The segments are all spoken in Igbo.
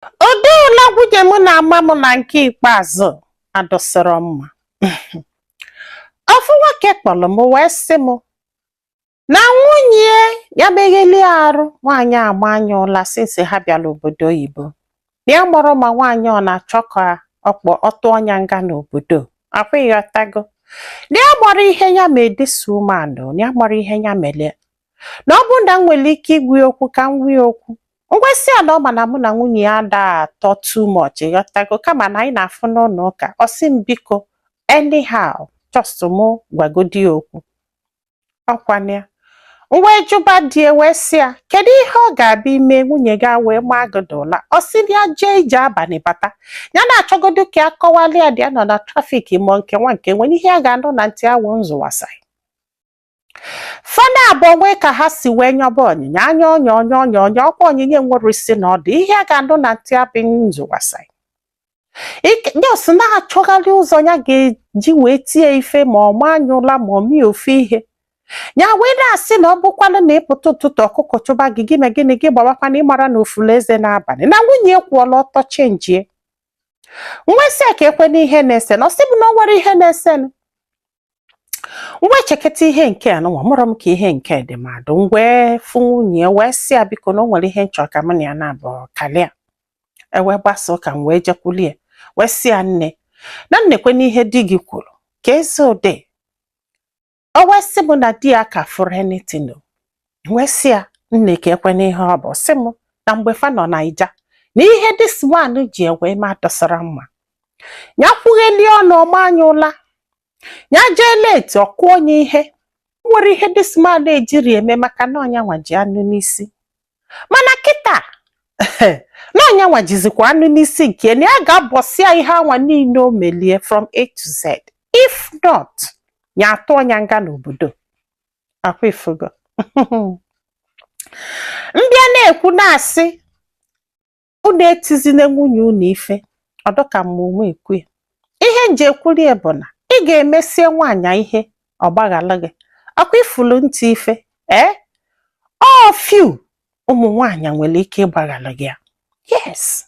Ụdị ụla nwunye m na-ama m na nke ikpeazụ adụsịrọ mma. Ofu nwoke kpọrọ m wee sị m na nwunye ya megheli arụ nwaanyị agba anya ụla since ha bịara obodo oyibo. Na ya mụrụ ma nwaanyị ọ na-achọ ka ọkpọ ọtụ ọnya nga n'obodo akwa, ịghọtago? Na ya mụrụ ihe ya ma this woman, na ya mụrụ ihe ya mere, na ọ bụrụ na m nwere ike igwu ya okwu ka m gwa ya okwu. Ngwesị ya na ọ ma na mụ na nwunye ya ada atọ too much, ịghọtago? Kama na anyị na-afụ n'ụlọ ụka. Ọ sị m biko, anyhow, just mụ gwagodi ya okwu. Ọkwana ya m wee jụba di ya, wee sị ya, kedu ihe ọ ga-abịa ime nwunye gị wee maa gị ụla? Ọ sị na ya jee ije abalị bata, ya na-achọgodo ka a kọwalị ya dị ya nọ na traffic ma nke nwa nke nwere ihe a ga-anụ na ntị awụ nzụwasa fana abụọ nwee ka ha si wee nyọba onyinye anya ọnya ọnya ọnya ọnya ọkwa onyinye nwere isi na ọdụ ihe a ga-anụ na ntị abị nzụwasa just na-achọgharị ụzọ ya ga-eji wee tie ife ma ọ maa anya ụla ma ọ mie ofu ihe. Ya wee na-asị na ọ bụkwanụ na ịpụta ụtụtụ, ọkụkọ chụba gị, gị mee gịnị, gị gbawakwana ịmara na ofulu eze n'abalị na nwunye kwụọla ọtọ chenjie. Nwesị a ka ekwe n'ihe na-ese na ọ sị m na ọ nwere ihe na-esenụ. Ngwa, echeketa ihe nke a nụnwa mụrụ m ka ihe nke dị madụ. Ngwee fụ nwunye wee sị ya biko, na o nwere ihe nchọ ka mụ na ya na-abụ kalịa. Ewee gbasa ụka, m wee jekwulie wee sị ya, nne, na nnekwe n'ihe di gị kwuru ka eze ụdị. O wee sị m na di ya ka fụrụ anything o. Wee sị ya, nne, ka ekwe n'ihe ọ bụ. Sị m na mgbe fa nọ Naija, na ihe this man ji ewe ma dọsara mma ya kwugheli ọnụ ọma anya ụla, ya jee late, ọkụ onye ihe nwere ihe this man ejiri eme, maka na ọnya nwa ji anụ n'isi. Mana kịta na ọnya nwa jizikwa anụ n'isi nke na ya ga-abọsịa ihe anwa niile o melie from A to Z. If not, ya atụ ọnya nga n'obodo akwa. Ifugo mbịa na-ekwu na-asị unu etizina nwunye unu ife ọdụka mma ekwu ya. Ihe nje ekwulie bụ na ị ga-emesie nwaanyị ihe ọ gbaghalụ gị ọkwa ifulu ntị ife. Ee, ọ few ụmụ nwaanyị nwere ike ịgbaghalụ gị ya. Yes,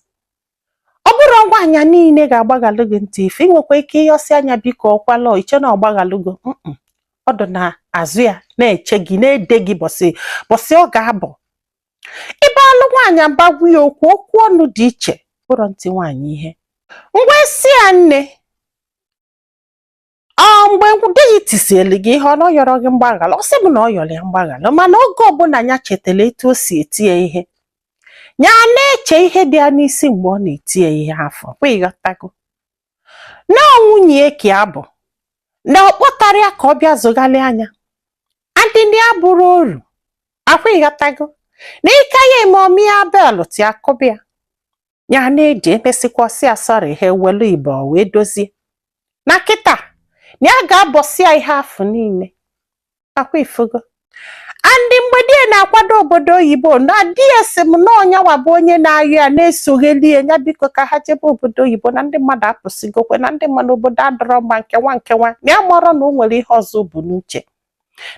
ọ bụrụ nwaanyị niile ga-agbaghalụ gị ntị ife. Ị nwekwa ike ịyọsi anya, biko, ọkwalọ iche na ọgbaghalụ gị. Ọ dị na azụ ya na-eche gị, na-ede gị bọsị bọsị ọ ga-abụ ịbe alụ nwaanyị mbagwu ya okwu, okwu ọnụ dị iche bụrụ ntị nwaanyị ihe. Ngwa, si ya, nne, ọ mgbe di gị tisieli gị ihe, ọ na ọ yọrọ gị mgbaghara? Ọ sị m na ọ yọrọ ya mgbaghara, mana oge ọbụla ya chetara etu o si eti ya ihe, ya na-eche ihe dị ya n'isi mgbe ọ na-eti ya ihe afọ kwa. Ịghọtago na nwunye ka ya bụ na ọ kpọtara ya ka ọ bịa zụgharị anya adị ya bụrụ oru akwa. Ịghọtago na ike ya eme ọmịa bel ti akụbịa ya na-eji emesịkwa ọsị ya sorry, ha ewelu ibo wee dozie. Na kịta na ya ga-abọsị ya ihe afọ niile akwa. Ifugo andị mgbe di ya na-akwado obodo oyibo, na di ya sị m na ọnyanwa bụ onye na-ayọ ya, na-esogheli ya, ya biko ka ha jebe obodo oyibo, na ndị mmadụ apụsịgokwe, na ndị mmadụ obodo adọrọ mma nkewa nkewa. Na ya mọrọ na o nwere ihe ọzọ bụ n'uche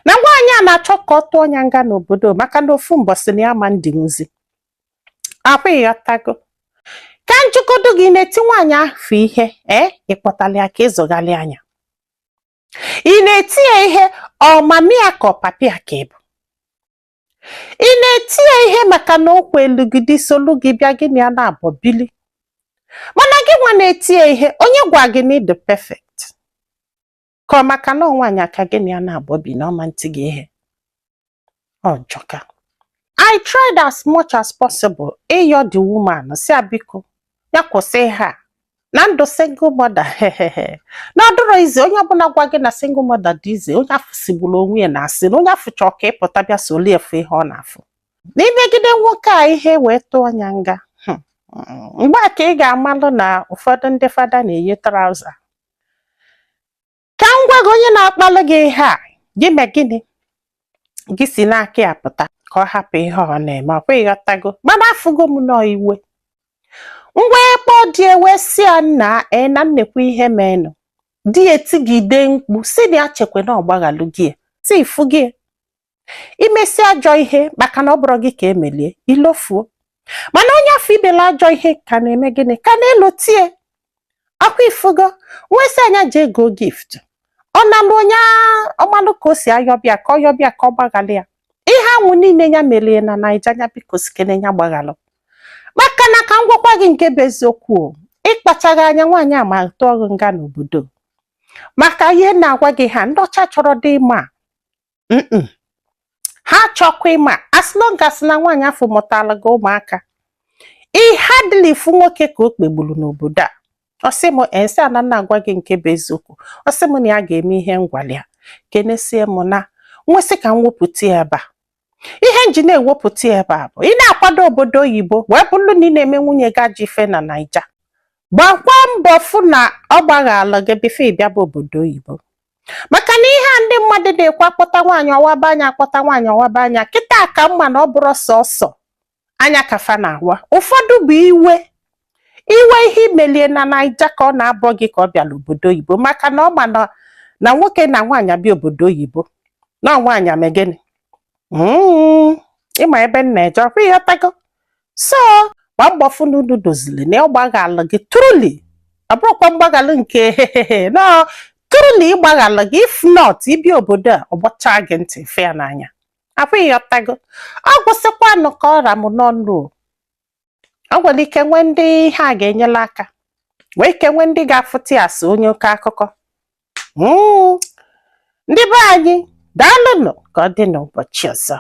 na nwaanyị a na-achọ ka ọ tụọ ya nga n'obodo, maka na ofu mbọsị na ya ma ndị nwuzi akwa. Ịghọtago ka njụgodo gị na-eti nwaanyị ahụ ihe? Ee, ịkpọtala ya ka ịzụghalị anya, ị na-eti ya ihe ọ mami ya ka ọ papi ya ka ị bụ? Ị na-eti ya ihe maka na o kwelu gị dị solu gị bịa, gị na ya na-abọ bili. Mana gị nwa na-eti ya ihe, onye gwa gị na ịdị perfect? Ka ọ maka na ọ nwaanyị aka gị na ya na-abọ bi na ọma ntị gị ihe ọ jọka? I tried as much as possible ịyọ the woman, si a biko, ya kwụsị ihe a na ndụ single mother na ọdụrọ ize. Onye ọbụla gwa gị na single mother dị ize, onye afọ sigburu onwe ya na asị na onye afọ chọọ ka ịpụta bịa solie efu ihe ọ na-afụ na imegide nwoke a ihe wee tụọ ya nga. Mgbe a ka ị ga-amalụ na ụfọdụ ndị fada na-eyi trouser. Ka m gwa gị, onye na-akpalụ gị ihe a, gị mee gịnị? Gị si n'aka ya pụta ka ọ hapụ ihe ọ na-eme ọkwa. Ịghọtago? Mana afụgo m nọọ iwe ngwa kpọọ di ya wee sị ya, nna, ee, na nnekwu ihe menụ. Di ya etigide mkpu si na ya chekwe na ọgbaghalụ gị ya, si ifu gị imesi ajọ ihe, maka na ọ bụrụ gị ka emelie ilofuo. Mana onye afọ imela ajọ ihe ka na-eme gịnị? Ka na-elotie akwa. Ifugo nwesị anya jee go gift, ọ nalụ onye ọmalụ ka o si ayọbịa, ka ọ yọbịa, ka ọ gbaghalụ ya ihe anwụ niile ya melie na Naija. Ya biko sikene ya gbaghalụ, maka na ka m gwakwa gị nke bụ eziokwu o, ịkpachaghị anya, nwaanyị a ma tụọ gị nga n'obodo, maka ihe na-agwa gị ha ndị ọcha chọrọ dị ịma ha chọkwa ịma. As long as na nwaanyị afọ mụtara gị ụmụaka, ihe adịla ifu nwoke ka o kpegburu n'obodo a. Ọ sị m ensị ana na-agwa gị nke bụ eziokwu. Ọ sị m na ya ga-eme ihe ngwali ya kenesie m na nwesị ka m wepụta ya ebe a. Ihe nji na-ewepụta ya ebe a bụ ị na-akwado obodo oyibo, wee bụrụ na ị na-eme nwunye gị ajọ ife na Naija, gbakwa mbọ fụ na ọ gbaghalụ gị before ị bịaba obodo oyibo, maka na ihe a ndị mmadụ na-ekwu, akpọta nwaanyị ọwaba anya, akpọta nwaanyị ọwaba anya kịta, ka mma na ọ bụrụ sọsọ anya kafa na-awa. Ụfọdụ bụ iwe iwe ihe imelie na Naija ka ọ na-abọ gị ka ọ bịara obodo oyibo, maka na ọ ma na nwoke na nwaanyị abịa obodo oyibo na nwaanyị amegịnị. Ịma ebe m na-eje ọkwa, ịghọtago? So gbaa mbọ fụ na unu dozili, na ọ gbaghalụ gị truly, ọ bụrụkwa mgbaghalụ nke no truly ịgbaghalụ gị. If not, ịbịa obodo a, ọ gbachaa gị ntị fe ya n'anya akwa, ịghọtago? Ọ gwụsịkwanụ ka ọ ra m n'ọnụ o. Ọ nwere ike nwee ndị ihe a ga-enyere aka, nwee ike nwee ndị ga-afụta ya asị onye oke akụkọ. Ndị be anyị, daalụnụ. Ka ọ dị n'ụbọchị ọzọ.